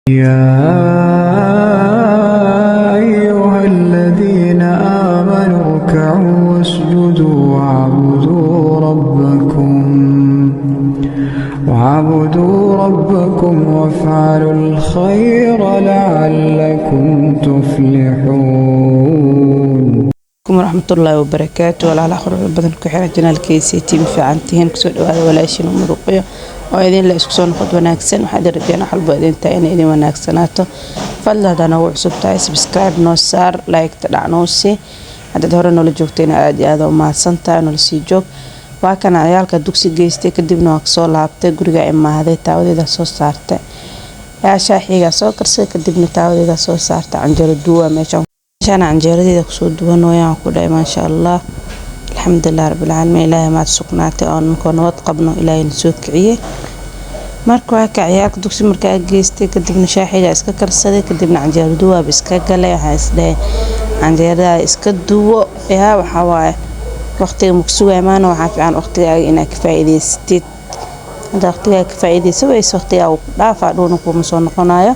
يا أيها الذين آمنوا اركعوا واسجدوا واعبدوا ربكم وافعلوا الخير لعلكم تفلحون. Waraxmatullaahi wabarakaatu. Walaalaha quruxda badan ku xiran channelkeysa tiim, fiicantihiin? Kusoo dhawaada walaashiin Muruqyo oo idin la isku soo noqod wanaagsan. Waxaa idin rajeyna wax walba idin tahay inay idin wanaagsanaato. Fadlan, haddaa noogu cusub tahay, subscribe noo saar, like-ta dhac noo sii. Haddaad hore noola joogtayna, aad iyo aad u mahadsan tahay, noola sii joog. Waa kana ciyaalka dugsi geystay, kadibna waa kasoo laabtay, guriga imaaday, taawadeeda soo saartay, yaa shaaxiigaa soo karsaday, kadibna taawadeeda soo saartay. Canjeero duwa meeshaan, meeshaan canjeeradeeda kusoo duwanooyaan ku dhahay. Maasha Allah, alxamdulilah rabbilcaalamiin, Ilaahay maad sugnaatay oo ninkoo nabad qabno Ilaahayna soo kiciyey. Marka waa ka ciyaalka dugsi markaa geystay, kadibna shaaxiga iska karsaday, kadibna canjeero duwaaba iska galay. Waxaa isdhahay canjeerada iska duwo. Yaa waxaa waaye, waqtiga makusugaya maana. Waxaa fiican waqtigaaga inaad ka faa'iidaysatid. Hadda waqtigaaga ka faa'iidaysa weyse, waqtigaaga ku dhaafaa, dhuuna kuma soo noqonayo.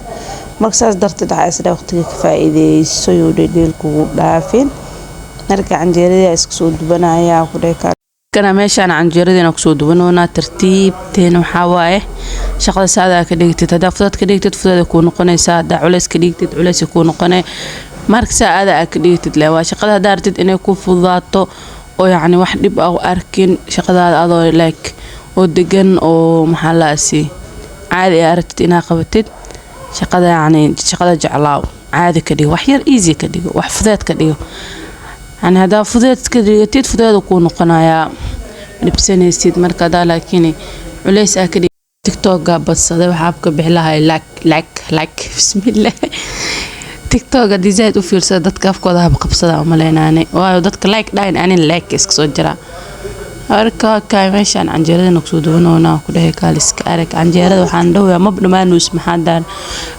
Marka saas darteed waxaa isdhahay waqtiga ka faa'iidayso, yuu dhedheel kugu dhaafin. Marka canjeeradii iska soo dubanaya ku dhahay. Kana meeshaan canjeeradiina kusoo dubanoonaa tartiibteena. Waxaa waaye, shaqada saadaa ka dhigtid, haddaa fudaad ka dhigtid, fudaad kuu noqonaysaa, haddaa culays ka dhigtid, culays kuu noqonay. Marka saa aada aa ka dhigtid le waa shaqada. Haddaa rabtid inay ku fududaato oo yacni wax dhib ah u arkin shaqadaada, adoo like oo degan oo maxaa laasi caadi aa aragtid inaa qabatid shaqada, yacni shaqada jeclaaw, caadi ka dhigo, wax yar easy ka dhigo, wax fudeed ka dhigo. Yani haddaa fudeed ka dhigatid, fudeeda kuu noqonayaa, dhibsanaysid. Marka haddaa laakiin culays aa ka dhig. TikToka badsaday, waxaa ka bixi lahay like, like, like. Bismillah, TikTok haddii zaaid u fiirsada, dadka afkooda haba qabsada umaleynaane, waayo dadka like dhahayn, anin like iska soo jiraa. Marka kaay meeshaan canjeeradana kusoo duwanoona ku dhahay. Kaaliska arag canjeerada, waxaan dhawayaa mab dhamaanuus, maxaa daan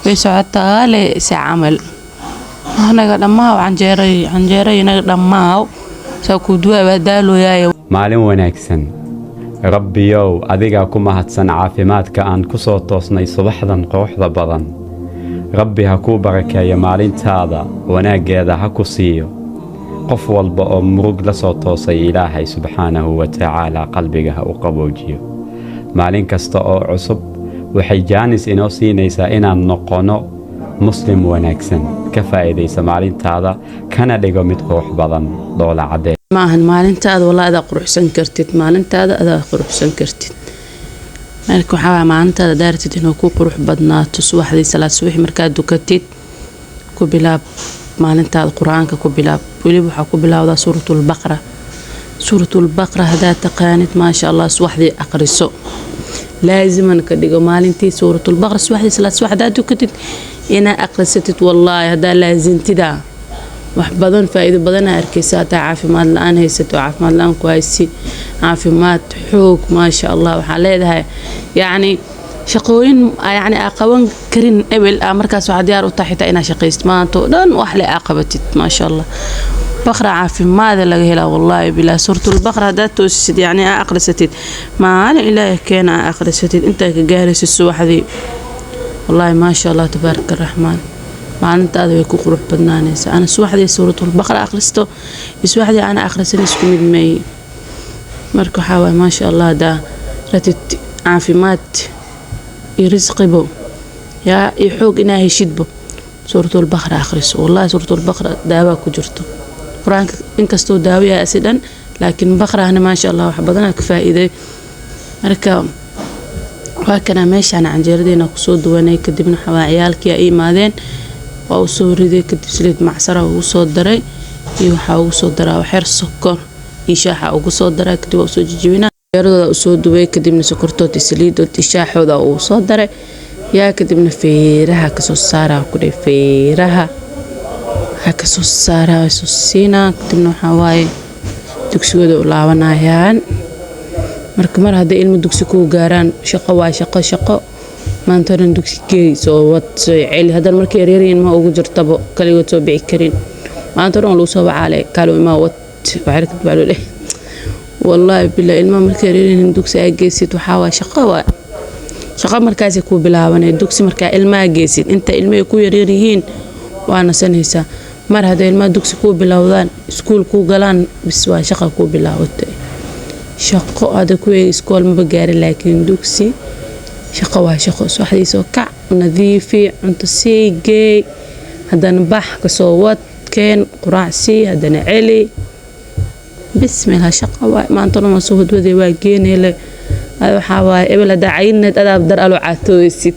way socotaa le si camal naga dhammaaw. Canjeeray, canjeeray, naga dhammaaw, saa kuu duwaa waa daalooyaay. Maalin wanaagsan. Rabbiyow, adigaa ku mahadsan caafimaadka aan ku soo toosnay subaxdan quruxda badan. Rabbi ha kuu barakeeyo maalintaada, wanaaggeeda ha ku siiyo. Qof walba oo murug la soo toosay, Ilaahay subxaanahu wa tacaala qalbiga ha u qaboojiyo. Maalin kasta oo cusub waxay jaanis inoo siinaysaa inaan noqonno muslim wanaagsan. Ka faa'iidaysa maalintaada, kana dhigo mid qurux badan. Dhoola caddee. Maahan maalintaada, walaa adaa quruxsan kartid maalintaada, adaa quruxsan kartid. Marka waxaa waaya, maalintaada daartid inuu ku qurux badnaato, subaxdii salaad subaxi markaad dukatid, ku bilaab maalintaada Qur-aanka ku bilaab. Weliba waxaa ku bilaawdaa Suuratulbaqra. Suuratulbaqra haddaad taqaanid, maasha Allah, subaxdii aqriso, laaziman ka dhigo maalintii Suuratulbaqra subaxdii salaad subax haddaad dukatid inaa aqrisatid. Wallaahi, haddaa laazintida, wax badan, faa-iido badanaa arkaysa. Hataa caafimaad la-aan haysato, caafimaad la-aan ku haysi, caafimaad, xoog, maasha Allah. Waxaa leedahay yacni shaqooyin yacni aa qaban karin ebel aa markaas waxaa diyaar u tahay xitaa inaa shaqaysid maanta oo dhan, wax le aa qabatid. Maasha Allah, Baqra caafimaada laga helaa, wallaahi bilaa. Suuratulbaqra haddaad toosisid, yacni aa aqrisatid, maalin Ilaahay keena aa aqrisatid, intaa ka gaaraysid subaxdii, wallaahi, maasha Allah, tabaaraka araxmaan, maalintaada way ku qurux badnaanaysaa. Ana subaxdii Suuratulbaqra akhristo iyo subaxdii ana akhrisan isku mid meey. Marka waxaa waay, maasha Allah, haddaa ratid caafimaad iyo risqibo yaa iyo xoog inaa heshidbo, Suuratulbaqra akhriso. Wallahi, Suuratulbaqra daawaa ku jirto. Qur-aanka inkastoo daawo yahay asi dhan, laakiin Baqrahna, maasha Allah, wax badanaa ka faa'iiday. Marka waa kana meeshaan canjeeradeena kusoo duwanay. Kadibna waxaa ciyaalkii ay imaadeen, waa usoo riday. Kadib saliid macsara ugu soo daray iyo waxaa ugu soo daraa waxyar sokor iyo shaaxa ugu soo daraa. Kadib waa usoo jijibinaa. Canjeeradooda usoo duway, kadibna sokortood iyo saliidood iyo shaaxooda ugu soo daray. Yaa kadibna feeraha kasoo saaraa ku dhahay, feeraha ha kasoo saaraa, way soo siinaa. Kadibna waxaa waaye, dugsigooda u laabanayaan. Marka mar hadday ilmo dugsi kuu gaaraan, shaqo waa shaqo, shaqo maanta dhan. Dugsi geey, soo wad, soo celi. Haddana markay yaryaryihiin ma ugu jirtabo, kaligood soo bici karin. Maanta dhan lagu soo wacaale, kaalo imaa, wad waxyar kadib baa loo leh. Wallaahi bilaa, ilmaha markay yaryaryihiin dugsi aa geysid, waxaa waa shaqo waa. Shaqo markaasay kuu bilaabanay. Dugsi markaa ilmaha geysid, inta ilmahay ku yaryar yihiin waa nasanaysaa. Mar hadday ilmaha dugsi kuu bilowdaan, iskuul kuu galaan, bis waa shaqa kuu bilaabatay. Shaqo hadda kuweyga iskool maba gaarin, laakiin dugsi shaqo waa shaqo. Subaxdiisoo kac, nadiifi, cunto sii, geey, haddana bax, kasoo wad, keen, quraac sii, haddana celi. Bismillah, shaqo waay. Maantana waa soo wadwaday, waa geenele. Waxaa waaye ebel haddaa cayinayd, adaa dar aloo caatooysid.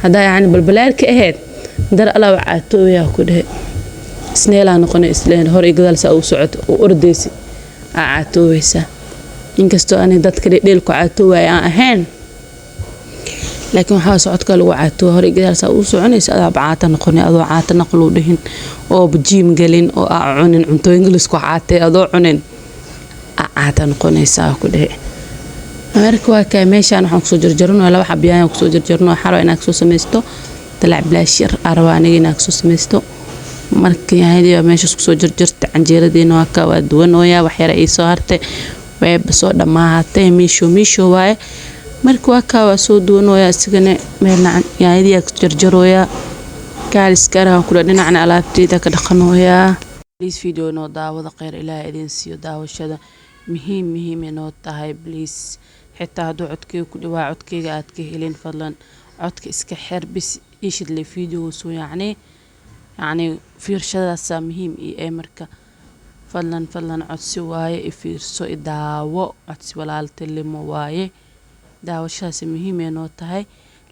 Haddaa yacni balbalaarka ahayd, dar alaa caatooyaa ku dhehe. Isneelaa noqonay, isleen hor iyo gadaal saa u socoto oo ordaysid aa caatooyeysaa. Inkastoo ani dadka dheelku caatoowaya aan ahayn, laakiin waxaa socodka lagu caatooya. Hor iyo gadaal saa u soconaysa, adaa caata noqonay, adoo caata naqluu dhihin oo jiim gelin oo aa cunin cuntooyinka laisku caatay, adoo cunin aa caata noqonaysaa ku dhehe. Marka waa kaa meeshaan waxaan kusoo jarjarino laba xab yaanya kusoo jarjarno. Waxaa rabaa inaad kasoo samaysto dalac bilaash yar aa rabaa aniga inaad kasoo samaysto. Marka yaanyadii baa meeshaas kusoo jarjarta. Canjeeradiina waa kaa, waa duwanooyaa. Wax yar ii soo hartay, wayba soo dhammaatay. Miisho miisho waaye. Marka waa kaa, waa soo duwanooyaa isigana. Meelna yaanyadii aa jarjarooyaa, kaaliskaraha kula, dhinacna alaabteeda ka dhaqanooyaa. Please video noo daawada, kheyr Ilaahay idin siiyo. Daawashada muhiim muhiim inoo tahay. Please, xitaa hadduu codkeyga ku dhawaa, codkeyga aad ka helin, fadlan codka iska xir, bis ishidle video soo yacni fiirshadaasaa muhiim ii ee. Marka fadlan fadlan codsi waaye, i fiirso, i daawo, codsi walaaltinimo waaye. Daawashadaasi muhiim ay noo tahay.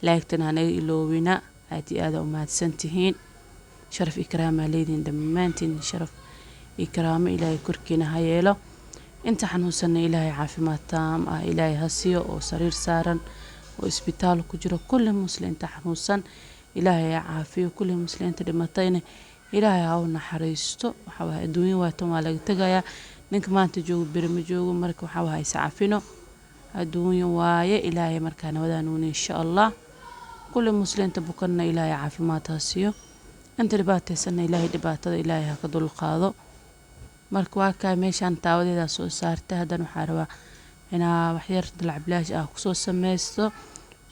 Laagtana hanaga iloowina. Aad iyo aad u mahadsantihiin. Sharaf iyo karaamaa leedihiin dhammaantiin. Sharaf iyo karaamo Ilaahay korkiina ha yeelo. Inta xanuunsanna Ilaahay caafimaad taam ah Ilaahay ha siiyo, oo sariir saaran oo isbitaal ku jiro. Kulli muslimiinta xanuunsan Ilaahay ha caafiyo. Kulli muslimiinta dhimatayna Ilaahay ha u naxariisto. Waxa waaye adduunya waa tan, waa laga tegayaa. Ninka maanta joogo beri ma joogo. Marka waxaa waaye iscafino, adduunyo waaye. Ilaahay markaa nabadaa nuuni insha Allah. Kulli muslimiinta bukanna Ilaahay caafimaad ha siiyo. Inta dhibaataysanna Ilaahay dhibaatada Ilaahay ha ka dulqaado. Marka waa kaa meeshaan taawadeeda soo saartay. Haddana waxaa rabaa inaa waxyar dalac bilaash ah kusoo sameysto.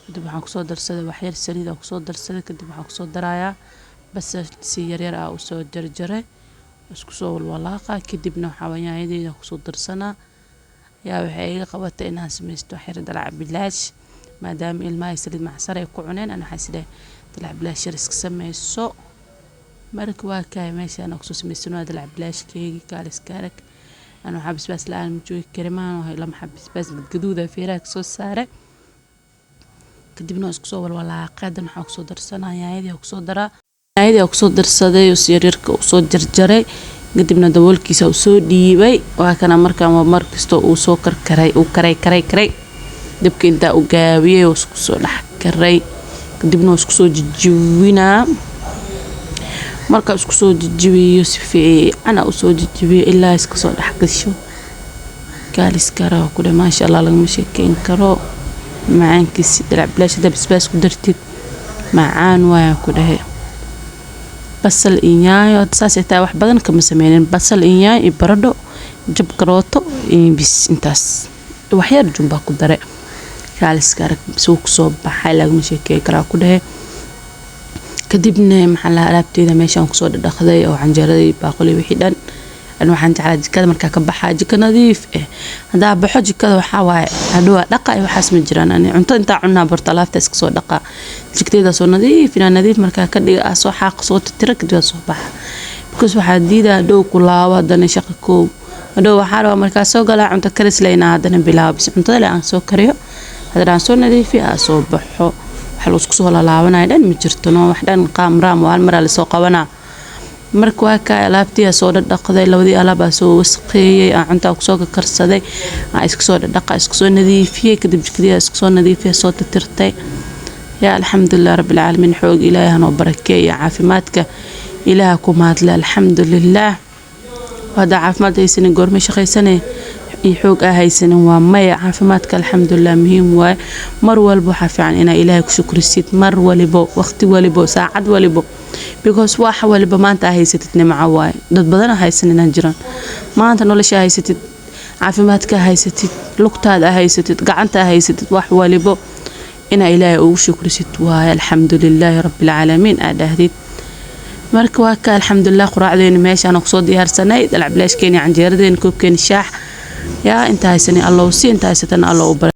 Kadib waxaan kusoo darsaday waxyar saliid ah kusoo darsaday. Kadib waxaan kusoo darayaa basal si yaryar ah usoo jarjaray, isku soo walwalaaqa. Kadibna waxaa waa yaanyadeeda kusoo darsanaa. Yaa waxay iga qabatay inaan sameysto waxyar dalac bilaash, maadaama ilmaha ay saliid macsar ay ku cuneen. Ana waxaan isleeyahay dalac bilaash yar iska sameyso. Marka waa kaay meeshaan kusoo sameysano dalac bilaashkeygii, kaaliska arag. Ana waxaa basbaas la-aan ma joogi kari maan. Lama xab basbaas gadgaduuda feeraha kasoo saaray. Kadibna waa isku soo walwalaaqay. Haddana waxaan kusoo darsanaa yaanyadii kusoo daraa. Yaanyadii aa kusoo darsaday oo si yaryarka usoo jarjaray. Kadibna daboolkiisa usoo dhiibay. Waa kana. Markaan waa mar kastoo uu soo karkaray, uu karay karay karay, dabka intaa u gaabiyey oo isku soo dhex karay. Kadibna waa isku soo jijibinaa. Markaa isku soo jijibiyo, si fiican aa usoo jijibiyo ilaa iska soo dhex gasho. Kaaliskara ku dheh, maasha Allah, lagama sheekeyn karo macaankiisi. Dalac bilaash hadaa basbaas ku dartid, macaan waaya ku dhehe. Basal iyo yaanyo saasay tahay, wax badan kama sameynin. Basal iyo yaanyo iyo baradho, jab karooto iyo bis, intaas waxyar jumbaa ku dare. Kaaliska arag suu kusoo baxay, lagama sheekeyn karaa ku dhehe. Kadibna maxaa la alaabteeda meeshaan kusoo dhadhaqday oo canjeeradii, baaquli, wixii dhan. Ani waxaan jeclaa jikada markaa ka baxaa jiko nadiif eh. Haddaa baxo jikada, waxaa waaye hadhow dhaqa iyo waxaas ma jiraan. Ani cunto intaa cunaa barto, alaabta iska soo dhaqa, jikadeyda soo nadiif inaa nadiif markaa ka dhiga, ah soo xaaq, soo titira, kadib soo baxa, because waxaa diidaa hadhow ku laabo haddana shaqa koow. Hadhow waxaa rabaa markaa soo galaa cunto karis le inaa haddana bilaabo. Bis cuntada le aan soo kariyo, haddana aan soo nadiifiyo, aa soo baxo. Wax laisku soo lalaabanayo dhan ma jirto. No wax dhan qaam raam waa hal maraa lasoo qabanaa. Marka waa kaa alaabtii soo dhadhaqday, labadii alaab aa soo wasaqeeyey, aan cuntaa kusoo karkarsaday, aan iska soo dhadhaqa, iska soo nadiifiyey. Kadib jikadii iska soo nadiifiyey, soo tirtirtay. Yaa alxamdulilah rabbil caalamiin. Xoog Ilaahay hanoo barakeeya, caafimaadka Ilaaha ku mahadle, alxamdulilah. Haddaa caafimaad haysanin, goormay shaqaysane iyo xoog aa haysanin? Waa maya. Caafimaadka alxamdulilah muhiim waaye. Mar walba waxaa fiican inaa Ilaahay ku shukrisid, mar walibo, waqti walibo, saacad walibo, because wax waliba maanta aa haysatid nimco waaye. Dad badan aa haysan inaan jiraan. Maanta nolosha haysatid, caafimaadka haysatid, lugtaada haysatid, gacanta haysatid, wax walibo. Inaa Ilaahay ugu shukrisid waaye, alxamdulilaahi rabbilcaalamiin aad dhahdid. Marka waa ka, alxamdulilah, quraacdeeni meeshaan kusoo diyaarsanay, dalacbilaashkeeni, canjeeradeeni, koobkeeni shaax. Yaa inta haysanin, Allow si, inta haysatana, Allow u bara.